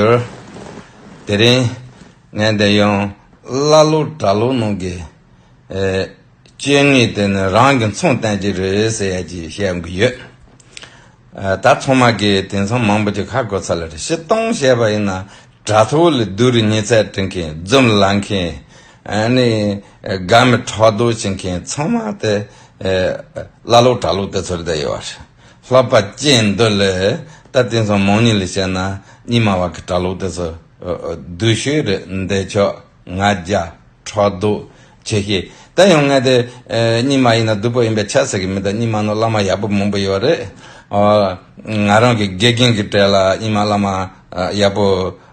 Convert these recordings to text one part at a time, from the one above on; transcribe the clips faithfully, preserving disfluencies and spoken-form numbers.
ཡོད། དེ་རིང་ངས་འདི་ཡང་ཀླ་ཀློ་གྲྭ་ལོག་ནང་གི་ཨེ་སྤྱོད་ངན་དེ་ནི་རང་གི་མཚང་བསྟན་གྱི་རེད་ཟེར་ཡ་ཅིག་བཤད་གི་ཡོད། ཨ་ད་ཚང་མ་གིས་དེང་སང་མང་པོ་ཅིག་ཧ་གོ་ཚར་ལེ་རེད། སྤྱིར་བཏང་བཤད་པ་ཡིན་ན་དྲ་ཐོག་ལ་སྡུག་རུས་ཉེས་ཚད་འབྲི་མཁན། རྫུན་ལབ་མཁན། ཨ་ནི་དགའ་མི་ཕྲག་དོག་བྱེད་མཁན་ཚང་མ་དེ་ཨེ་ཀླ་ཀློ་གྲྭ་ལོག་དེ་ཚོ་རེད་བསྡད་ཡོད་པ་རེད། ལྷག་པར་དུ་འདི་ལ་ད་དེང་སང་མང་ཉུང་ལ་བཤད་ན་རྙིང་མ་བ་གི་གྲྭ་ལོག་དེ་ཚོ་ཨ་ཨ་སྡུག་ཤོས་རེད། འདོད་ཆགས། ང་རྒྱལ། ཕྲག་དོག། ཆེ་ཤོས། ད་ཡང་ངས་དེ་ཨེ་རྙིང་མ་ཡིན་ན་སྡུག་པོ་ཡིན་པའི་ཆ་ཟེར་གི་མི་འདུག། རྙིང་མ་ནང་བླ་མ་ཡག་པོ་མང་པོ་ཡོད་རེད། ཨ་ང་རང་གི་དགེ་རྒན་གྱི་གྲས་ལ་རྙིང་མ་བླ་མ་ཨ་ཡག་པོ་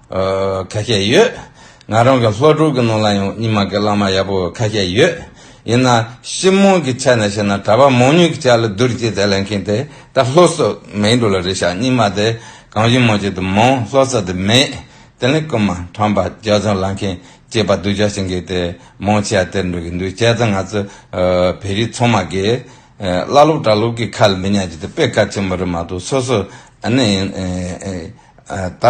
ཨ་ཁ་ཤས་ཡོད། ང་རང་གི་སློབ་གྲོགས་ཀྱི་ནང་ལ་ཡང་རྙིང་མ་གི་བླ་མ་ཡག་པོ་ཁ་ཤས་ཡོད། ཡིན་ན་སྤྱི་དམངས་ཀྱི་ཆ་ནས་བཤད་ན་གྲྭ་པ་མང་ཉུང་གི་ཆ་ལ་སྡུག་རུས་བྱས་ལབ་མཁན་དེ་ད་སློབ་གསོ་མེད་འགྲོ་ལེ་རེད་ཤག། རྙིང་མ་དེ་གང་ཞིག་མང་ཞིག་ཏུ་མང་། སློབ་གསོ་དེ་མེད། དེ་ནས་རྐུན་མ་ཁྲམ་པ་སྐྱག་རྫུན་ལབ་མཁན་སྐྱེས་པ་སྡུག་ཅག་བྱེད་མཁན་དེ་མང་ཆེ་བ་དེར་འགྲོ་གི་འདུག། བྱས་ཙང་ང་ཚོ་ཨ་བོད་རིགས་ཚང་མ་གིས་ཨ་ཀླ་ཀློ་གྲྭ་ལོག་གི་ཁ་ལ་མི་ཉན་རྒྱུ་དེ་དཔེ་གལ་ཆེན་པོ་རེད་མ་གཏོགས། སོ་སོ་ཨ་ནི་ཨ་ཨ་ཨ་ད་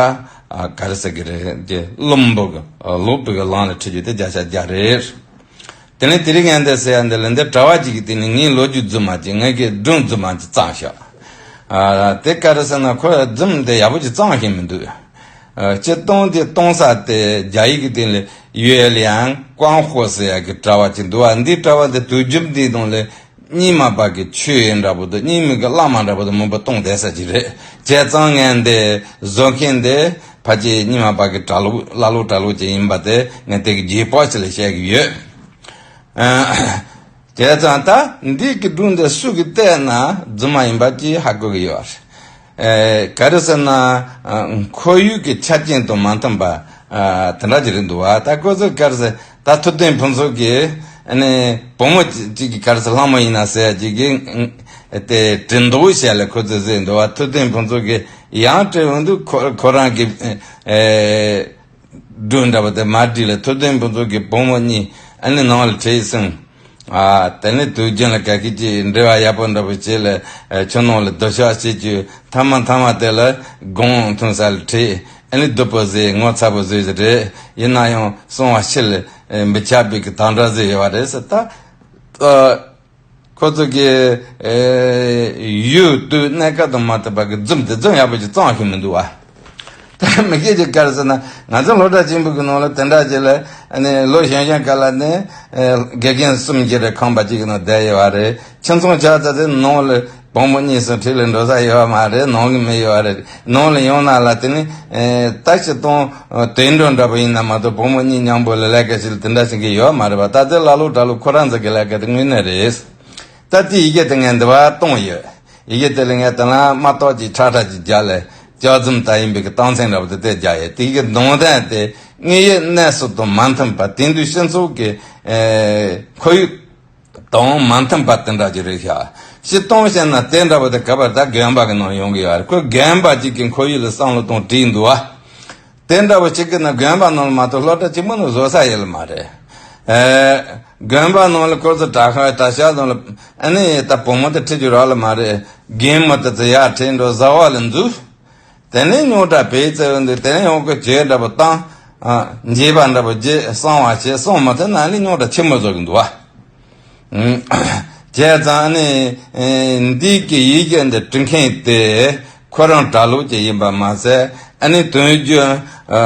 ཨ་ག་རེ་ཟེར་གི་རེད། ཀྱི་བླུན་པོ་གི་ཨ་ལོག་པའི་གི་ལམ་ལ་ཁྲིད་རྒྱུ་དེ་བརྒྱ་ཆ་བརྒྱ་རེད། དེ་ནས་དེ་རིང་ངས་འདི་ཟེར་ཡ་འདི་ལ་འདི་གྲྭ་པ་ཅིག་གིས་དེ་ནི་ངའི་ལོ་རྒྱུས་རྫུན་མ་ཅིག། ངས་ཀྱི་སྒྲུང་རྫུན་མ་ཅིག་བརྩམས་ཤག། ཨ་དེ་ག་རེ་ཟེར་ན་ཁོས་རྫུན་དེ་ཡག་པོ་ཅིག་བརྩམས་ཤེས་མི་འདུག། ཨ་སྤྱིར་བཏང་དེ་གཏོང་ས་དེ་རྒྱ་ཡིག་གི་སྟེང་ལ་ཡུའེ་ལིའང་ཀོང་ཧོ་ཟེར་ཡ་གི་གྲྭ་པ་ཅིག་འདུག་པ། འདིའི་གྲྭ་པ་དེ་དུས་རྒྱུན་འདིའི་ནང་ལ་རྙིང་མ་པ་གི་ཆོས་འདྲ་པོ་དང་རྙིང་མ་གི་བླ་མ་འདྲ་པོ་དང་མང་པོ་གཏོང་བསྡད་ས་ཅིག་རེད། བྱས་ཙང་ངས་འདི་བཟོ་མཁན་དེ་ཕལ་ཆེར་རྙིང་མ་པ་གི་གྲྭ་ལོག་ཀླ་ཀློ་གྲྭ་ལོག་ཅིག་ཡིན་པ་དེ་ངས་དེ་གི་རྗེས་དཔག་ཅིག་ལ་བཤད་གི་ཡོད། ཨ་བྱས་ཙང་ད་འདི་གི་སྒྲུང་འདི་སུ་གིས་བལྟས་ན་རྫུན་མ་ཡིན་པ་ཅིག་ཧ་གོ་གི་ཡོད་རེད། ཨེ་ག་རེ་ཟེར་ན་ཨ་ཁོར་ཡུག་གི་ཆ་རྐྱེན་དང་མ་མཐུན་པ་ཨ་དེ་འདྲ་ཅིག་རེད་འདུག་པ། ད་ཁོ་ཚོས་ག་རེ་ཟེར། ད་ཐུབ་བསྟན་ཕུན་ཚོགས་ཀྱིས་ཨ་ནི་བུ་མོ་གཅིག་གིས་ག་རེ་ཟེར། ལྷ་མོ་ཡིན་ན་ཟེར་ཡ་གཅིག་གིས་ཨ་དེ་དྲི་མདོག་བྱས་ལ་ཁོ་ཚོས་ཟེར་འདུག་པ། ཐུབ་བསྟན་ཕུན་ཚོགས་ཀྱིས་ཡང་དྲི་འོང་དུས་ཁོ་ཁོ་རང་གི་ཨེ་སྒྲུང་འདྲ་པོ་དེ་མ་བྲིས་ལ་ཐུབ་བསྟན་ཕུན་ཚོགས་ཀྱི་བུ་མོ་གཉིས་ཨ་ནི་ནང་ལ་ཁྲིད་སོང་། ཨ་དེ་ནས་དུས་རྒྱུན་ལ་ག་གི་ཅིག་འབྲེལ་བ་ཡག་པོ་འདྲ་པོ་བྱས་ལ་ཨ་ཆུ་ནང་ལ་སྡོད་ཤག་བྱེད་རྒྱུ། མཐའ་མ་མཐའ་མ་དེ་ལ་དགོང་ཐུན་ས་ལ་ཁྲིད། ཨ་ནི་སྡུག་པོ་བཟོས། ངོ་ཚ་པོ་བཟོས་ཟིག་རེད། ཡིན་ན་ཡང་གསང་བ་ཕྱི་ལ་ཨེ་མི་ཁྱབ་པའི་གི་དམ་བསྒྲགས་བཟོས་ཡོད་པ་རེད་ཟེར། ད་ཨ་ཁོ་ཚོ་གི་ཨེ་ཡུལ་དུས་གནས་སྐབས་དང་མ་མཐུན་པ་གི་རྫུན་དེ་རྫུན་ཡག་པོ་ཅིག་བརྩམས་ཤེས་མི་འདུག་པ། ད་མི་སྐད་ཅིག་ག་རེ་ཟེར་ན། ང་ཚོ་སློབ་གྲྭ་ཆེན་པོ་གི་ནང་ལ་དེ་འདྲ་ཅིག་ལ་ཨ་ནི་ལོ་གཞོན་གཞོན་སྐབས་ལ་ནི་ཨེ་དགེ་རྒན་གསུམ་བཞི་རེ་ཁང་པ་གཅིག་གི་ནང་བསྡད་ཡོད་པ་རེད། ཁྱིམ་ཚང་ཆགས་ཚར་དུས་ནང་ལ་བུ་མོ་གཉིས་གསུམ་ཁྲིད་ལ་འགྲོ་ས་ཡོད་པ་མ་རེད། ནང་གི་མི་ཡོད་པ་རེད། ནང་ལ་ཡོང་ན་ལ་དེ་ནི་ཨེ་ད་སྤྱིར་བཏང་ཨེ་དུད་འགྲོ་འདྲ་པོ་ཡིན་ན་མ་གཏོགས་བུ་མོ་གཉིས་མཉམ་པོ་ལ་ལས་ཀ་ཞིག་ལ་དེ་འདྲ་བྱེད་མཁན་ཡོད་པ་མ་རེད་པ། ད་ལྟའི་ཀླ་ཀློ་གྲྭ་ལོག་ཁོ་རང་ཚོ་གི་ལས་ཀ་དེ་དངོས་གནས་རེད། ད་ལྟའི་ཡི་གེ་དེ་ངས་འདི་པར་བཏང་ཡོད། ཡི་གེ་དེ་ལ་ངས་དེ་ལ་མ་གཏོགས་ཀྱི་ཁྲ་ཁྲ་ཅིག་རྒྱག་ལས་ལྕགས་རྫུན་ལྟ་ཡིན་པའི་གི་རྟགས་མཚན་འདྲ་པོ་དེ་དེ་རྒྱག་ཡོད། དེ་གི་ནང་དོན་དེ་དངོས་ཡོད་གནས་ཚུལ་དང་མ་མཐུན་པ། དེང་དུས་སྤྱི་ཚོགས་ཀྱི་ཨེ་ཁོར་ཡུག་དང་མ་མཐུན་པ་དེ་འདྲ་ཅིག་རེད་ཤག། སྤྱིར་བཏང་བཤད་ན་དེ་འདྲ་པོ་དེ་ག་པར་ད་དགོན་པ་གི་ནང་ཡོང་གི་ཡོད་རེད། ཁོས་དགོན་པ་ཅིག་གི་ཁོར་ཡུག་ལ་བསམ་བློ་གཏོང་བྲིས་འདུག་པ། དེ་འདྲ་བོ་ཅིག་གི་ན་དགོན་པ་ནང་ལ་མ་གཏོགས་སློབ་གྲྭ་ཆེན་པོ་ནང་བཟོ་ས་ཡོད་ལ་མ་རེད། ཨེ་དགོན་པ་ནང་ལ་ཁོ་ཚོ་གྲྭ་ཁང་གྲྭ་ཤག་ནང་ལ་ཨ་ནི་ད་བུ་མོ་དེ་ཁྲིད་རྒྱུ་རག་ལ་མ་རེད། རྒན་མོ་དེ་ཚོ་ཡར་ཁྲིད་འགྲོ། བཟའ་བ་ལ་འཛུལ། དེ་ནས་རྙོག་དྲ་བེད་སྤྱད་འདུག། དེ་ནས་ཡང་ཁོས་གྱོད་འདྲ་པོ་བཏང་། ཨ་འགྱེད་པ་འདྲ་པོ་བརྒྱབ། གསང་བ་བྱས། གསང་མ་ཐུབ་ན་ཨ་ནི་རྙོག་དྲ་ཆེན་པོ་བཟོ་གི་འདུག་པ། ཨུམ། བྱས་ཙང་ནི་ཨེ་འདི་གི་ཡི་གེ་འདི་འབྲི་མཁན་དེ་ཁོ་རང་གྲྭ་ལོག་ཅིག་ཡིན་པ་མ་ཟད། ཨ་ནི་དོན་རྒྱུ་ཨ་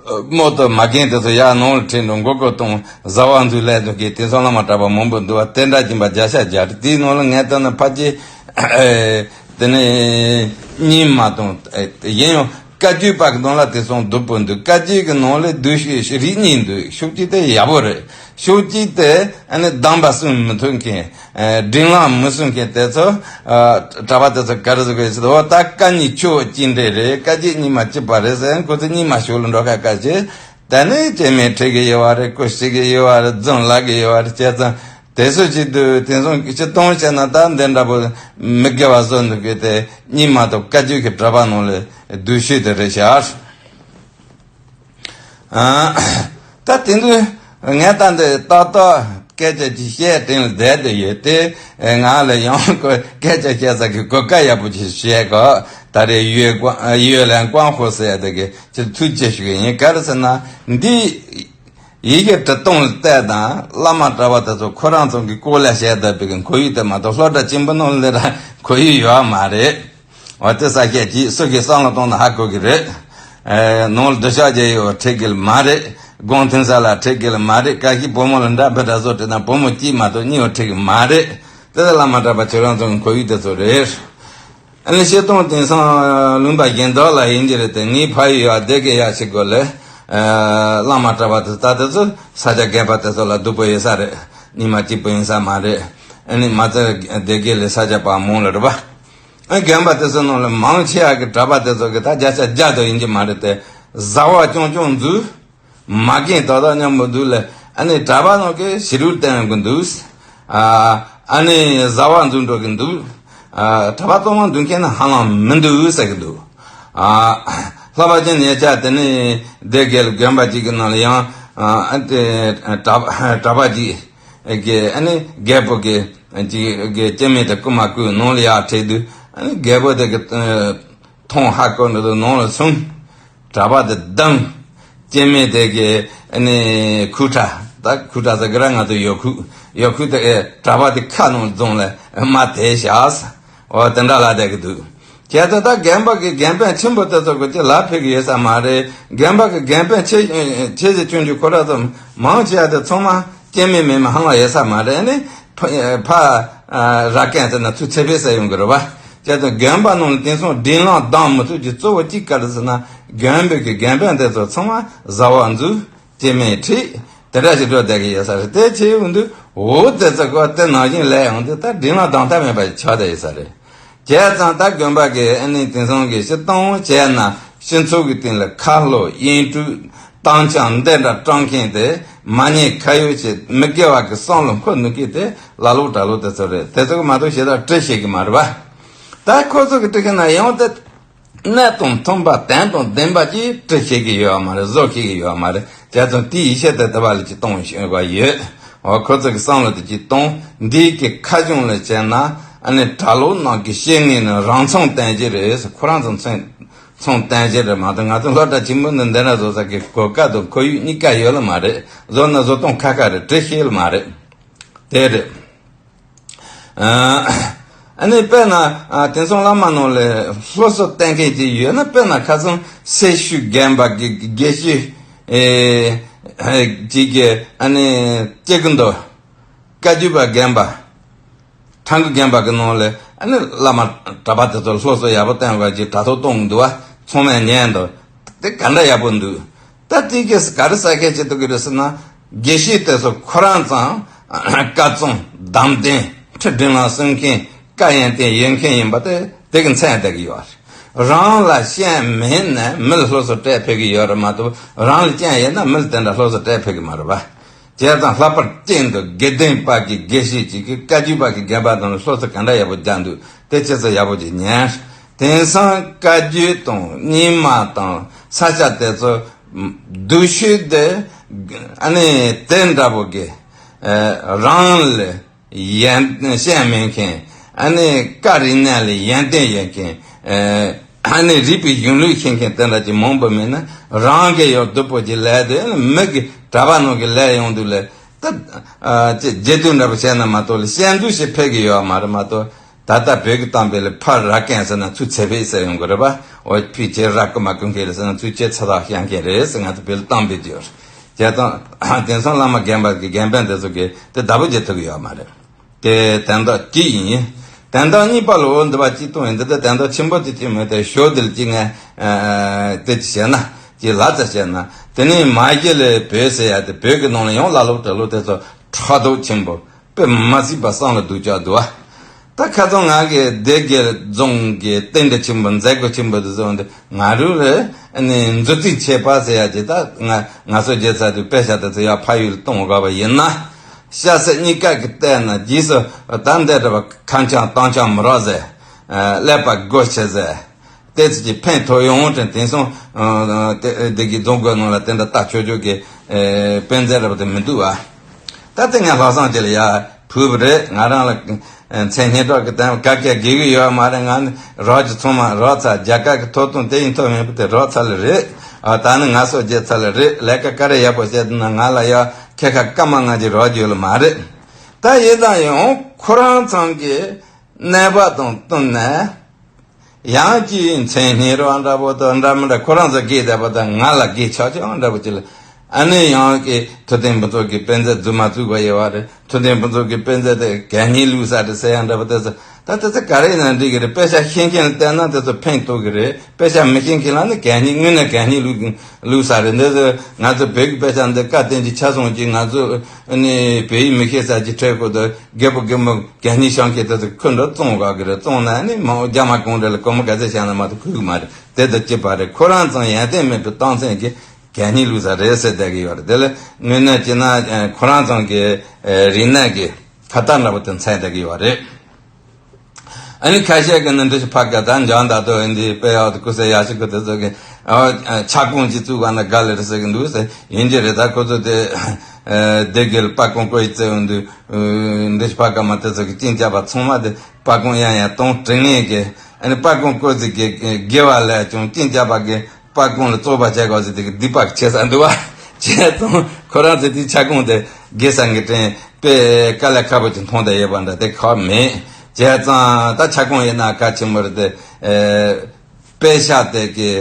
རྨོ་ཏོ་མ་རྒན་དེ་ཚོ་ཡར་ནང་ལ་ཁྲིད་འགྲོ། མགོ་སྐོར་གཏོང་། བཟའ་བ་འཛུལ་ལས་འདུག་གི། དེང་སང་བླ་མ་གྲྭ་པ་མང་པོ་འདུག་པ། དེ་འདྲ་ཡིན་པ་བརྒྱ་ཆ་བརྒྱ་རེད། དེའི་ནང་ལ་ངས་ལྟ་ན་ཕལ་ཆེར་ཨེ་དེ་ནས་རྙིང་མ་དང་ཨེ་ཡིན་ཡང་བཀའ་བརྒྱུད་པ་གི་ནང་ལ་དེང་སང་སྡུག་པོ་འདུག། བཀའ་བརྒྱུད་ཀྱི་ནང་ལ་སྡུག་ཤོས་ཤིག་རིགས་གཉིས་འདུག། ཤོག་གཅིག་དེ་ཡག་པོ་རེད། ཤོག་གཅིག་དེ་ཨ་ནི་སྡོམ་པ་སྲུང་མི་ཐུབ་མཁན། ཨེ་སྒྲིག་ལམ་མི་སྲུང་མཁན་དེ་ཚོ་ཨ་གྲྭ་པ་དེ་ཚོ་ག་རེ་ཟེར་དགོས་ཟེར། འོ་ད་བཀའ་རྙིང་ཆོས་གཅིག་འདྲེས་རེད། བཀའ་བརྒྱུད་རྙིང་མ་གཅིག་པ་རེད་ཟེར། ཁོ་ཚོ་རྙིང་མ་ཕྱོགས་ལ་འགྲོ་ཁ་ཁ་བྱེད། དེ་ནས་སྐྱེ་དམན་ཁྲིད་གི་ཡོད་པ་རེད། སྐུ་གཤེགས་གི་ཡོད་པ་རེད། རྫུན་ལབ་གི་ཡོད་པ་རེད། བྱས་ཙང་དེ་ཚོ་ཞིག་འདུག། དེང་སང་སྤྱིར་བཏང་བཤད་ན་ད་འདི་འདྲ་པོ་མི་དགེ་བ་བཟོ་འདུག་གི། དེ་རྙིང་མ་དང་བཀའ་བརྒྱུད་ཀྱི་གྲྭ་པ་ནང་ལ་སྡུག་ཤོས་དེ་རེད་ཤག། ཨ། ད་དེ་དུས་ངས་ད་འདི་ཏག་ཏག་སྐད་ཆ་ཅིག་བཤད་དྲན་ལ་བསྡད་དེ་ཡོད་དེ། ང་ལ་ཡང་ཁོ་སྐད་ཆ་བཤད་ས་གི་གོ་སྐབས་ཡག་པོ་ཅིག་བཤད་གོ། ད་རེས་ཡོད་ཀ་ཡོད་ལན་ཀོང་ཧོ་ཟེར་ཡ་དེ་གི་ཅིག་ཐུགས་རྗེ་ཞུ་གི་ཡིན། ག་རེ་ཟེར་ན། འདི་ཡི་གེ་འབྲི་སྟངས་ལ་བལྟས་དང་བླ་མ་གྲྭ་པ་དེ་ཚོ་ཁོ་རང་ཚོ་གི་སྐོར་ལ་བཤད་བསྡད་པའི་གི་ཁོར་ཡུག་དེ་མ་གཏོགས་སློབ་གྲྭ་ཆེན་པོ་ནང་ལ་ར་ཁོར་ཡུག་ཡོད་མ་རེད། འོ་དེ་ས་སྐད་ཅིག་སུ་གིས་བསམ་བློ་གཏོང་ན་ཧ་གོ་གི་རེད། ཨེ་ནང་ལ་སྡོད་ཤག་རྒྱག་ཡོད་འགྲིག་གི་མ་རེད། དགོང་ཐུན་ས་ལ་འགྲིག་གི་མ་རེད། ཀ་ཤི་བུ་མོ་ལ་འདྲ་འབི་འདྲ་བཟོ་འགྲིག་ན་བུ་མོ་གཅིག་མ་གཏོགས་གཉིས་འགྲིག་གི་མ་རེད། དེ་ལ་བླ་མ་གྲྭ་པ་ཁྱེད་རང་ཚོ་གི་ཁོར་ཡུག་དེ་ཚོ་རེད། ཨ་ནི་སྤྱིར་བཏང་དེང་སང་ལུང་པ་གཞན་དག་ལ་ཡིན་གྱི་རེད་དེ། ངའི་ཕ་ཡུལ་ཡག་སྡེ་དགེ་ཡག་ཞིག་དགོས་ལས། ཨ་བླ་མ་གྲྭ་པ་དེ་ད་དེ་ཚོ་ས་ཆ་རྒན་པ་དེ་ཚོ་ལ་སྡུག་པོ་ཡོད་ས་རེད། ཉི་མ་གཅིག་པོ་ཡིན་ས་མ་རེད། ཨ་ནི་མ་ཚད་སྡེ་དགེ་ལས་ས་ཆ་པ་མང་ལ་རེད་པ། ཨ་རྒན་པ་དེ་ཚོ་ནང་ལ་མང་ཆེ་བ་གི་གྲྭ་པ་དེ་ཚོ་གི་ད་བརྒྱ་ཆ་བརྒྱ་དོ་ཡིན་གྱི་མ་རེད་དེ། བཟའ་བ་རྐྱང་རྐྱང་འཛུལ། མ་རྒན་ཏག་ཏག་མཉམ་པོ་འདུག་ལ། ཨ་ནི་གྲྭ་པ་ནང་གི་ཕྱི་རུ་བསྟན་གི་འདུག། ཨ་ཨ་ནི་བཟའ་བ་འཛུལ་འགྲོ་གི་འདུག། ཨ་གྲྭ་པ་གཙང་མ་འདུག་མཁན་ནི་ཧ་ལམ་མི་འདུག་ཟེར་གི་འདུག། ཨ་ལྷག་པར་ཅན་ཉེ་ཆར་དེ་ནི་སྡེ་དགེ་ལ་དགོན་པ་གཅིག་གི་ནང་ལ་ཡང་ཨ་དེ་གྲྭ་པ་གྲྭ་པ་གཅིག་གི་ཨ་ནི་རྒད་པོ་གི་གཅིག་གི་སྐྱེ་དམན་དེ་རྐུ་མ་རྐུས་ནང་ལ་ཡར་ཁྲིད་དུས། ཨ་ནི་རྒད་པོ་དེ་གི་མཐོང་ཧ་གོ་འདུག་ནང་ལ་སོང་། གྲྭ་པ་དེ་བསྡམས། སྐྱེ་དམན་དེ་གི་ཨ་ནི་ཁུག་ཁྲ། ད་ཁུག་ཁྲ་ཟེར་གི་ར། ང་ཚོ་ཡོ་ཁུག་ཡོ་ཁུག་དེ་གྲྭ་པ་དེ་ཁ་ནང་བརྫངས་ལ་མར་དེད་བཞག། འོ་དེ་འདྲ་ལ་བསྡད་གི་འདུག། ཁྱེད་ཚོ་ད་རྒན་པ་གི་རྒན་པ་ཆེན་པོ་དེ་ཚོ་གི་ཅི་ལ་ཕེབས་གི་ཡོད་ས་མ་རེད། རྒན་པ་གི་རྒན་པ་ཆེ་ཆེ་ཞིག་ཆུང་ཆུང་ཁོ་ར་ཚོ་མང་ཆེ་བ་དེ་ཚང་མ་སྐྱེ་དམན་མེད་མ་ཧང་ལ་ཡོད་ས་མ་རེད། ཨ་ནི་ཕ་ཕ་ར་ཀན་ཟེར་ན་ཚུར་ཚེ་འཕེལ་ཟེར་ཡོང་གི་རེད་བ། ཁྱེད་ཚོ་དགོན་པ་ནང་ལ་དེང་སང་སྒྲིག་ལམ་བསྡམས་མི་ཐུབ་ཀྱི་གཙོ་བོ་གཅིག་ག་རེ་ཟེར་ན། དགོན་པའི་གི་དགོན་པ་འདི་ཚོ་ཚང་མ་བཟའ་བ་འཛུལ། སྐྱེ་དམན་ཁྲིད། དེ་འདྲ་ཞིག་འགྲོ་བསྡད་ཀྱི་ཡོད་ས་རེད། དེ་བྱས་ཡོང་དུས་འོ་དེ་ཚོ་གོ་དེ་ནང་བཞིན་ལས་ཡོང་དུས་ད་སྒྲིག་ལམ་དམ་དྲག་མེད་པ་ཞིག་ཆགས་བསྡད་ཡོད་ས་རེད། བྱས་ཙང་ད་དགོན་པ་གི་ཨ་ནི་དེང་སང་གི་སྤྱིར་བཏང་བྱས་ན་སྤྱི་ཚོགས་ཀྱི་སྟེང་ལ་ཁ་ལོ་དབྱེན་དཀྲུག་བཏང་ཆང་འདི་འདྲ་སྤྲང་མཁན་དེ། མ་ཉེས་ཁ་གཡོགས་བྱས་མི་དགེ་བ་གི་བསམ་བློ་འཁོར་ནུས་མཁན་དེ་ལ་ལོ་གྲྭ་ལོ་དེ་ཚོ་རེད། དེ་ཚོ་གི་མ་གཏོགས་ཞེ་དྲག་བྲི་ཤེས་ཀྱི་མ་རེད་བ། ད་ཁོ་ཚོ་གི་བྲི་ཤེས་ན་ཡང་དེ། གནད་དང་མཐུན་པ་དོན་དང་ལྡན་པ་ཅིག་བྲི་ཤེས་ཀྱི་ཡོད་མ་རེད། བཟོ་ཤེས་ཀྱི་ཡོད་མ་རེད། བྱས་ཙང་དེའི་ཡིད་ཆེས་དེ་དེ་བ་ལ་ཅིག་གཏོང་བཞིན་པ་ཡོད། འོ་ཁོ་ཚོ་གི་བསམ་བློ་དེ་ཅིག་གཏོང་། འདིའི་གི་ཁ་གཞུང་ལ་བྱས་ན་ཨ་ནི་གྲྭ་ལོག་ནང་གི་བཤེས་གཉེན་ནི་རང་མཚང་བསྟན་གྱི་རེད། ཁོ་རང་ཚོ་མཚང་མཚང་བསྟན་གྱི་རེད་མ་གཏོགས། ང་ཚོ་སློབ་གྲྭ་ཆེན་མོ་ནས་འདི་འདྲ་བཟོ་ས་གི་གོ་སྐབས་དང་ཁོར་ཡུག་གཉིས་ཀ་ཡོད་ལ་མ་རེད། བཟོ་ན་བཟོ་སྟངས་ཁ་ཁ་རེད། བྲི་ཤེས་ལ་མ་རེད། དེ་རེད། ཨ་ནི་དཔེར་ན་ཨ་དེང་སང་བླ་མ་ནང་ལ་སློབ་གསོ་གཏོང་མཁན་ཅིག་ཡོད་ན། དཔེར་ན་ཁ་སང་སེར་ཤུལ་དགོན་པ་གི་དགེ་བཤེས་ཨེ་ཅིག་གིས་ཨ་ནི་སྐྱེ་དགུ་མདོ་བཀའ་བརྒྱུད་པ་དགོན་པ་ཁྲ་འགུ་དགོན་པ་གི་ནང་ལ་ཨ་ནི་བླ་མ་གྲྭ་པ་དེ་ཚོ་སློབ་གསོ་ཡག་པོ་གཏོང་བ་ཅིག་དྲ་ཐོག་གཏོང་གི་འདུག་བ། ཚང་མས་ཉན་འདུག། དེ་ག་འདྲ་ཡག་པོ་འདུག། ད་དེ་གས་ག་རེ་ཟེར་མཁན་ཅིག་འདུག་གི་རེད་ཟེར་ན། དགེ་བཤེས་དེ་ཚོ་ཁོ་རང་ཚང་བཀའ་བཙུན་དམ་ལྡན་ཁྲི་དྲིན་ལ་གསུང་མཁན་བཀའ་ཡོན་ཏན་ཡོད་མཁན་ཡིན་པ་དེ་དེ་གི་མཚན་བསྡད་ཀྱི་ཡོད་རེད། རང་ལ་སྐྱོན་མེད་ན་མི་ལ་སློབ་གསོ་སྤྲད་ཕོད་ཀྱི་ཡོད་རེད་མ་གཏོགས། རང་ལ་སྐྱོན་ཡོད་ན་མི་ལ་དེ་འདྲ་སློབ་གསོ་སྤྲད་ཕོད་ཀྱི་མ་རེད་པ། བྱས་ཙང་ལྷག་པར་སྐྱེས་འདུག་དགེ་ལྡན་པ་གི་དགེ་བཤེས་ཅིག་གིས་བཀའ་བརྒྱུད་པ་གི་དགོན་པ་དང་སློབ་གསོ་ག་འདྲ་ཡག་པོ་རྒྱག་འདུག། དེ་ཁྱེད་ཚོ་ཡག་པོ་ཅིག་ཉན། དེང་སང་བཀའ་བརྒྱུད་དང་རྙིང་མ་དང་ས་སྐྱ་དེ་ཚོ་སྡུག་ཤོས་དེ་ཨ་ནི་དེ་འདྲ་པོ་གི་ཨ་རང་ལ་ཡོན་སྐྱོན་མེད་མཁན། ཨ་ནི་བཀའ་རིག་གནས་ལ་ཡོན་ཏན་ཡོད་མཁན། ཨ་ནི་རིག་པའི་གཞུང་ལུགས་ཤེས་མཁན་དེ་འདྲ་ཅིག་མང་པོ་མེད་ན། རང་གིས་ཡང་སྡུག་པོ་ཅིག་ལས་དེ་མི་གི་གྲྭ་པ་ནང་གི་ལས་ཡོང་དུས་ལས། ད་ཨ་ཅེ་རྗེ་བཙུན་འདྲ་པོ་བྱས་ན་མ་གཏོགས་ལ་སྐྱོན་འཛུགས་ཤིག་ཕེབས་ཀྱི་ཡོད་མ་རེད་མ་གཏོགས། ད་ལྟ་བོད་ཀྱི་གཏམ་དཔེ་ལ་ཕ་ར་རྐན་ཟེར་ན་ཚུར་ཚེ་འཕེལ་ཟེར་ཡོང་གི་རེད་པ། འོ་ཕའི་ཁྱེད་ར་རྐུ་མ་རྐུ་མཁན་རེད་ཟེར་ན་ཚུར་ཁྱེད་ཚ་ཐག་བཤད་མཁན་རེད་ཟེར་ང་ཚོ་བོད་ལ་གཏམ་དཔེ་དེ་ཡོད་རེད། བྱས་ཙང་དེང་སང་བླ་མ་རྒན་པ་གི་རྒན་པ་འདི་ཚོ་གིས་དེ་བདག་པོ་བྱེད་ཐུབ་ཀྱི་ཡོད་མ་རེད། དེ་དོན་དག་གཅིག་ཡིན། དོན་དག་གཉིས་པ་ལ་འོ་འདི་པ་གཅིག་གཏོང་ཡིན། འདི་ལྟར་དོན་དག་ཆེན་པོ་དེ་གཅིག་མེད་དེ་ཞོ་དེ་ལ་གཅིག་ངས་ཨ་དེ་གཅིག་བཤད་ན་གཅིག་ལ་ཙམ་བཤད་ན། དེ་ནས་མ་གཞི་ལས་བོད་ཟེར་ཡ་དེ་བོད་ཀྱི་ནང་ལ་ཡང་ལ་ལོ་གྲྭ་ལོ་དེ་ཚོ་ཕྲག་དོག་ཆེན་པོ་དཔེ་མ་སྲིད་པ་བསམ་ལ་སྡུག་ཅག་འདུག་བ། ད་ཁ་སང་ང་གི་སྡེ་དགེ་རྫོང་གི་རྟེན་འབྲེལ་ཆེན་པོ་མཛད་སྒོ་ཆེན་པོ་དེ་ཚོ་འདི་ང་རུ་རེ་ཨ་ནི་མཛོད་རྩིས་ཆད་པ་ཟེར་ཡ་ཅིག་ད་ང་ང་ཚོ་རྒྱལ་ས་དུ་དཔེ་ཤ་དེ་ཚོ་ཡར་ཕ་ཡུལ་གཏོང་དགོས་པ་ཡིན་ན། སྐྱ་སེར་གཉིས་ཀ་གི་ལྟས་ན་རྗེས་སུ་ད་འདས་འདྲ་བ་ཁ་འཆང་གཏམ་འཆང་མི་རོགས་ཟེར། ཀླད་པ་སྒོ་ཕྱེ་ཟེར། ཏོག་ཙམ་གྱིས་ཕན་ཐོགས་ཡོང་དྲན། དེང་སང་དེ་གི་རྫོང་སྒོ་ནང་ལ་དེ་འདྲ་ལྟ་ཆོག་ཆོག་གི་དཔེ་མཛོད་འདྲ་བ་དེ་མི་འདུག་བ། ད་དེ་ངས་ལྷག་བསམ་ཅིག་ལ་ཡར་ཕུལ་བ་རེད། ང་རང་ལ་ མཚན་སྙན་གྲགས་ཀྱི་དོན་ག་གེ་དགོས་ཀྱི་ཡོད་མ་རེད། ང་ནི་རོགས་ཀྱི་ཚང་མ་རོགས་ཚར། རྒྱ་གར་གྱི་ཐོབ་ཐང་དེ་ཡིན་ཐོབ་མེད་པ་དེ་རོགས་ཚར་ལ་རེད། ཨ་ད་ནི་ང་སོ་བརྗེ་ཚར་ལ་རེད། ལས་ཀ་ག་རེ་ཡག་པོ་བྱས་འདུག་ན་ང་ལ་ཡ་ཁྱེད་ཁ་སྐར་མ་ལྔ་གྱི་རོགས་ཀྱི་ཡོད་ལ་མ་རེད། ད་ཡིན་ཙང་ཡང་ཁོ་རང་ཚང་གི་གནས་བབ་དང་བསྟུན་ནས། ཡང་ཅིག་མཚན་སྙན་རོགས་འདྲ་པོ་དང་འདྲ་མི་འདྲ་ཁོ་རང་ཚོ་དགེ་བསྡད་པ་དང་ང་ལ་དགེ་ཆགས་ཆགས་འདྲ་པོ་ཅིག་ལ། ཨ་ནི་ཡང་གི་ཐུབ་བསྟན་ཕུན་ཚོགས་ཀྱི་དཔེ་མཛོད་རྫུན་མ་བཙུགས་པ་ཡོད་བ་རེད། ཐུབ་བསྟན་ཕུན་ཚོགས་ཀྱི་དཔེ་མཛོད་དེ་གད་སྙིགས་བླུགས་ས་རེད་ཟེར་ཡང་འདྲ་པོ་དེ་ཚོ། ད་དེ་ཚོ་ག་རེ་ཡིན་ན་འགྲིག་གི་རེད། དཔེ་ཆ་ཤེས་མཁན་ལ་བལྟས་ན་དེ་ཚོ་ཕན་ཐོགས་གི་རེད། དཔེ་ཆ་མི་ཤེས་མཁན་ལ་ནི་གད་སྙིགས་དངོས་གནས་གད་སྙིགས་བླུགས་བླུགས་ས་རེད། འདི་ཚོ་ང་ཚོ་བོད་ཀྱི་དཔེ་ཆ་འདི་བཀའ་བསྟན་གྱི་ཆ་ཚང་གྱིས་ང་ཚོ་ནི་བོད་ཡིག་མི་ཤེས་ས་ཀྱི་འཕྲལ་ཁོ་ད་རྒད་པོ་རྒན་མོ་གད་སྙིགས་བཤམས་མཁན་དེ་ཚོ་ཁོ་འདྲ་བཙོང་ག་གི་རེད། བཙོང་ན་ནི་མ་འོ་རྒྱ་མ་གང་འདྲ་ལ་སྒོར་མོ་ག་ཚད་བཤམས་ན་མ་གཏོགས་ཁུག་གི་མ་རེད། དེ་དང་གཅིག་པ་རེད། ཁོ་རང་ཚང་ཡོན་ཏན་མེད་པའི་རྟགས་མཚན་གྱིས་གད་སྙིགས་བླུགས་ས་རེད་ཟེར་བསྡད་ཀྱི་ཡོད་རེད། དེ་ལ་དངོས་གནས་བྱས་ན་ཁོ་རང་ཚང་གི་རིག་གནས་ཀྱི་ཁ་བཏགས་འདྲ་པོ་དེ་འཚོལ་བསྡད་ཀྱི་ཡོད་རེད། ཨ་ནི་ཁ་ཤས་ཀྱིས་ནི་འདི་ཕ་ག་ད་འཇང་ད་དོ་འདི་དཔེ་ཡག་ཏུ་ཀུ་སེ་ཡག་ཤི་ཀུ་དེ་ཚོ་གི་ཨ་ཆ་ཀོང་ཅིག་བཙུགས་པ་ན་དགའ་ལེ་རེད་ཟེར་གི་འདུག་ཟེར། ཡིན་གྱི་རེད། ད་ཁོ་ཚོ་དེ་ཨ་སྡེ་དགེ་ལ་པ་ཀོང་ཀོ་ཡི་བཙལ་འོང་དུས་འདི་ཕ་ག་མ་དེ་ཚོ་གི་གཅིན་སྐྱག་པ་ཚང་མ་དེ་པ་ཀོང་ཡང་ཡང་གཏོང་དྲི་ངན་གི། ཨ་ནི་པ་ཀོང་ཀོ་ཚིག་གི་དགེ་བ་ལས་ཀྱང་གཅིན་སྐྱག་པ་གི་པ་ཀོང་ལ་བཙོག་པ་བྱས་གོ་ཟེར་དེ་གི་སྡིག་པ་ཆེ་ས་འདུག་བ། བྱས་ཙང་ཁོ་རང་ཚོ་དེ་ཆ་ཀོང་དེ་དགེ་ས་གི་དྲན་དཔེ་དཀའ་ལས་ཁག་པོ་ཅིག་མཐོང་བསྡད་ཡོད་པ་འདྲ་དེ་ཁག་མེད། བྱས་ཙང་ད་ཆ་ཀོང་ཡིན་ན་གལ་ཆེན་པོ་རེད་དེ། ཨེ། དཔེ་ཆ་དེ་གི་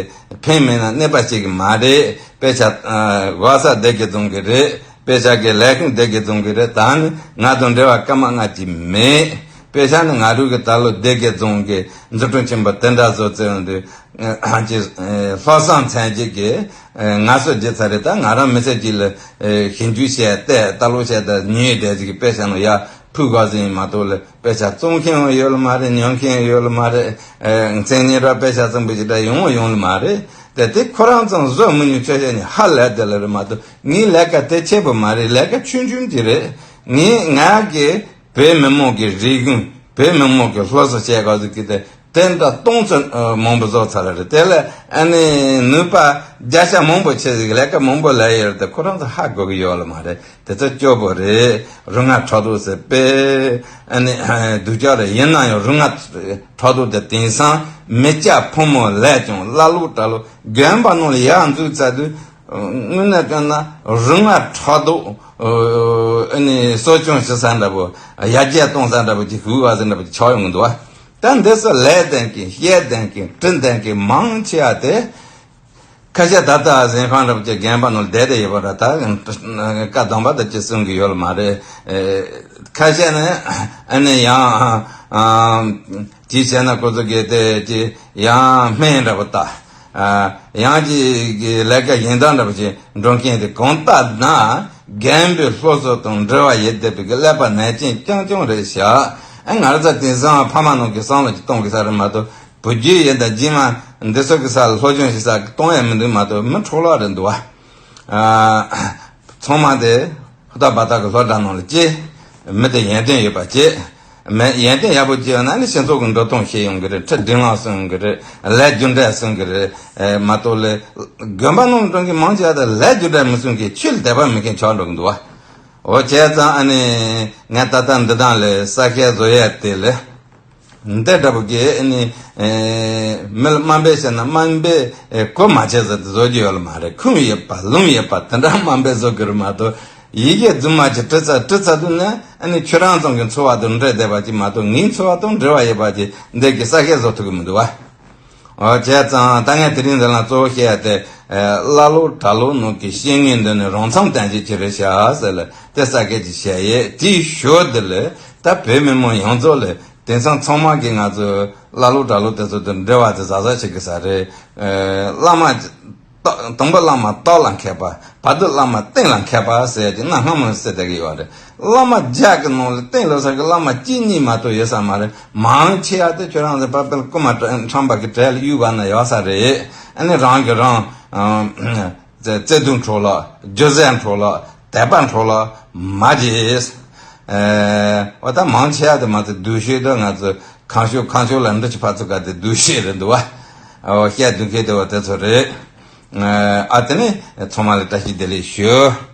ཕན་མེད་ན་གནོད་པ་བྱེད་གི་མ་རེད། དཔེ་ཆ་ཨ་བག་ས་སྡེ་དགེ་རྫོང་གི་རེད། དཔེ་ཆ་གི་ལས་ཁུངས་སྡེ་དགེ་རྫོང་གི་རེད། ད་ནི་ང་དང་འབྲེལ་བ་སྐར་མ་ལྔ་གཅིག་མེད། དཔེ་ཆ་ནི་ང་རུ་གི་ད་ལོ་སྡེ་དགེ་རྫོང་གི་འཛུགས་སྐྲུན་ཆེན་པོ་དེ་འདྲ་བཟོ་བཙལ་འོང་དུས། ཨ་ཅེ་ཨ་ལྷག་བསམ་ཚན་གཅིག་གིས་ཨ་ང་སོ་བརྗེ་ཚར་རེད། ད་ང་རང་མི་ཚེ་གཅིག་ལ་ཨ་ཞིབ་འཇུག་བྱས་ཏེ་ལྟ་ཀློག་བྱས་ཏེ་ཉིན་དེ་ཅིག་གི་དཔེ་ཆ་ནང་ཡར་ཕུལ་དགོས་ཟིན་མ་གཏོགས་ལ་དཔེ་ཆ་བཙོང་མཁན་ཡང་ཡོད་ལ་མ་རེད། ཉོ་མཁན་ཡང་ཡོད་ལ་མ་རེད། ཨ་མཚན་སྙན་གྲགས་དཔེ་ཆ་བཙོང་པ་ཞིག་འདྲ་ཡོང་བ་ཡོང་ལ་མ་རེད། དེ་དེ་ཁོ་རང་ཚང་བཟོ་མི་ཉུང་ཆོས་བཤད་ནས་ཧ་ལས་དེ་ལ་རེད་མ་གཏོགས་ངའི་ལས་ཀ་དེ་ཆེ་བོ་མ་རེད། ལས་ཀ་ཆུང་ཆུང་ཅིག་རེད། ངས་ང་གི་བོད་མི་མང་གི་རིག་གཞུང་བོད་མི་མང་གི་སློབ་གསོ་བྱས་ག་ཟིག་གི་དེ་དེ་འདྲ་སྟོང་ཚོ་མང་པོ་བཟོ་ཚར་ལ་རེད། དེ་ལ་ཨ་ནི་ནུས་པ་བརྒྱ་ཆ་མང་པོ་ཆེ་ཟིག་ལས་ཀ་མང་པོ་ལས་ཡོད་རེད། དེ་ཁོ་རང་ཚོ་ཧ་གོ་གི་ཡོད་ལ་མ་རེད། དེ་ཚོ་སྐྱོ་པོ་རེད། རུ་ང་ཕྲག་དོག་ཟེར་པས་ཨ་ནི་སྡུག་ཅག་རེད། ཡིན་ན་ཡང་རུ་ང་ཕྲག་དོག་དེ་དེང་སང་མི་སྐྱ་ཕོ་མོ་ལས་ཀྱང་ཀླ་ཀློ་གྲྭ་ཀློ་དགོན་པ་ནང་ལ་ཡར་འཛུལ་ཚར་དུས། དངོས་གནས་དྲན་ན་རུ་ང་ཕྲག་དོག་ཨ་ནི་གསོ་སྐྱོང་བྱེད་ས་འདྲ་པོ། ཡར་རྒྱས་གཏོང་ས་འདྲ་པོ་ཅིག་ཧུའུ་བ་ཟེར་འདྲ་པོ་ཅིག་ཆགས་ཡོང་གི་འདུག་བ། ད་འདི་ཚོ་ལས་ལྡན་གྱི་བཤད་ལྡན་གྱི་འབྲི་ལྡན་གྱི་མང་ཆེ་བ་དེ། ཁ་ཤས་ད་ལྟ་གཟན་ཁང་འདྲ་པོ་ཅིག་རྒན་པ་ནང་བསྡད་དེ་ཡོད་པ་འདྲ། ད་བཀའ་གདམས་པ་དེ་ཅིག་གསུང་གི་ཡོད་ལ་མ་རེད། ཁ་ཤས་ནི་ཨ་ནི་ཡང་ཅིག་བྱས་ན་ཁོ་ཚོ་གིས་དེ་ཅིག་ཡང་སྨན་འདྲ་པོ་ལྟ། ཡང་ཅིག་གི་ལས་ཀ་གཞན་དག་འདྲ་པོ་ཅིག་འགྲོ་མཁན་དེ་གང་ལྟར་ན་རྒན་པའི་སློབ་གསོ་དང་འབྲེལ་བ་ཡོད་བསྡད་པའི་གི་ཀླད་པ་ནད་ཅན་རྐྱང་རྐྱང་རེད་ཤག་ཨ་ང་རང་ཚོ་དེང་སང་ཕ་མ་ནང་གི་བསམ་བློ་ཅིག་གཏོང་དགོས་ས་རེད་མ་གཏོགས་བུ་རྒྱུད་ཡིན་དང་རྗེས་མ་འདི་ཚོ་གི་ས་ལ་སློབ་སྦྱོང་བྱེད་ས་གི་གཏོང་ཡ་མི་འདུག་མ་གཏོགས་མི་འཕྲོ་བརླག་རེད་འདུག་བ། ཚང་མ་དེ་ཧུར་ཐག་འབད་ཐག་གི་སློབ་གྲྭ་ནང་ལ་སྐྱེས། མི་དེ་ཡོན་ཏན་ཡོད་པ་བྱེད། མི་ཡོན་ཏན་ཡག་པོ་སྐྱེས་ཡོང་ན་ནི་སྤྱི་ཚོགས་ཀྱི་འགྲོ་སྟངས་ཤེས་ཡོང་གི་རེད། ཁྲི་བདུན་ལ་སོན་གི་རེད། ལས་རྒྱུ་འབྲས་སོན་གི་རེད། མ་གཏོགས་ལས་དགོན་པ་ནང་འགྲོ་མཁན་མང་ཆེ་བ་དེ་ལས་རྒྱུ་འབྲས་མི་སོན་མཁན་ཆོས་ལ་དད་པ་མེད་མཁན་ཆགས་འགྲོ་གི་འདུག་བ། འོ་བྱས་ཙང་ཨ་ནི་ངས་ད་ལྟ་འདི་དང་ལས་ས་སྐལ་བཟོ་ཡས་དེ་ལས། འདི་འདྲ་པོ་གི་ཨ་ནི་མི་ལ་དམའ་འབེབས་བྱས་ན་དམའ་འབེབས་གོ་མ་ཆོད་ཟེར་ཏེ་བཟོ་རྒྱུ་ཡོད་ལ་མ་རེད། ཁུངས་ཡོད་པ་ལུང་ཡོད་པ་དེ་འདྲ་དམའ་འབེབས་བཟོ་དགོས་རེད་མ་གཏོགས་ཡི་གེ་རྫུན་མ་ཅིག་བྲི་ཚར་བྲི་ཚར་དུས་ནས་ཨ་ནི་ཁྱོད་རང་ཚང་གི་འཚོ་བ་དང་འབྲེལ་བསྡད་པ་ཅིག་མ་གཏོགས་ངའི་འཚོ་བ་དང་འབྲེལ་བ་ཡོད་པ་ཅིག་འདི་གི་ས་སྐལ་བཟོ་ཐུབ་ཀྱི་མི་འདུག་བ། འོ་བྱས་ཙང་ད་ངས་དེ་རིང་འདི་ལ་གཙོ་བོ་བཤད་ཡ་དེ་ཀླ་ཀློ་གྲྭ་ཀློ་ནང་གི་བཤད་ངན་འདི་ནི་རང་མཚང་བསྟན་བྱེད་ཀྱི་རེད་ཤག་ཟེར་ལ་དེ་ས་སྐལ་གྱི་བཤད་ཡས་དེའི་ཞོར་འདི་ལ་ད་བོད་མི་མང་ཡོངས་རྫོགས་ལ། དེང་སང་ཚང་མ་གིས་ང་ཚོ་ཀླ་ཀློ་གྲྭ་ཀློ་དེ་ཚོ་དང་འབྲེལ་བ་དེ་གཟབ་གཟབ་བྱེད་དགོས་ས་རེད། ཨེ། བླ་མ་ད་དང་པོ་བླ་མ་ལྟག་ལ་མཁས་པ། བར་དུ་བླ་མ་སྟེང་ལ་མཁས་པ་ཟེར་ཡ་ཅིག་གནའ་སྔ་མོ་ནས་ཟེར་བསྡད་ཀྱི་ཡོད་རེད། བླ་མ་བརྒྱ་གི་ནང་ལ་སྟེང་ལོགས་ས་གི་བླ་མ་གཅིག་གཉིས་མ་གཏོགས་ཡོད་ས་མ་རེད། མང་ཆེ་བ་དེ་ཁྱོད་རང་ཚོ་པ་པལ་རྐུ་མ་ཁྲམ་པ་གི་གྲལ་ལ་གཡུགས་པ་ན་ཡོད་ས་རེད། ཨ་ནི་རང་གི་རང་། བརྩེ་བརྩེ་དུང་འཕྲོ་བརླག་རྒྱུ་ཟས་འཕྲོ་བརླག་དད་པ་འཕྲོ་བརླག་མ་བྱེད། ཨེ། འོ་ད་མང་ཆེ་བ་དེ་མ་ཚད་སྡུག་ཤོས་དེ་ང་ཚོ་གང་ཤོས་གང་ཤོས་ལ་འདི་ཅི་ཕར་ཚུར་ག་དེ་སྡུག་ཤོས་རེད་འདུག་བ། འོ་བཤད་སྡུག་མཁན་དེ་བ་དེ་ཚོ་རེད། ཨ་དེ་ནས་ཚང་མ་ལ་བཀྲ་ཤིས་བདེ་ལེགས་ཞུ།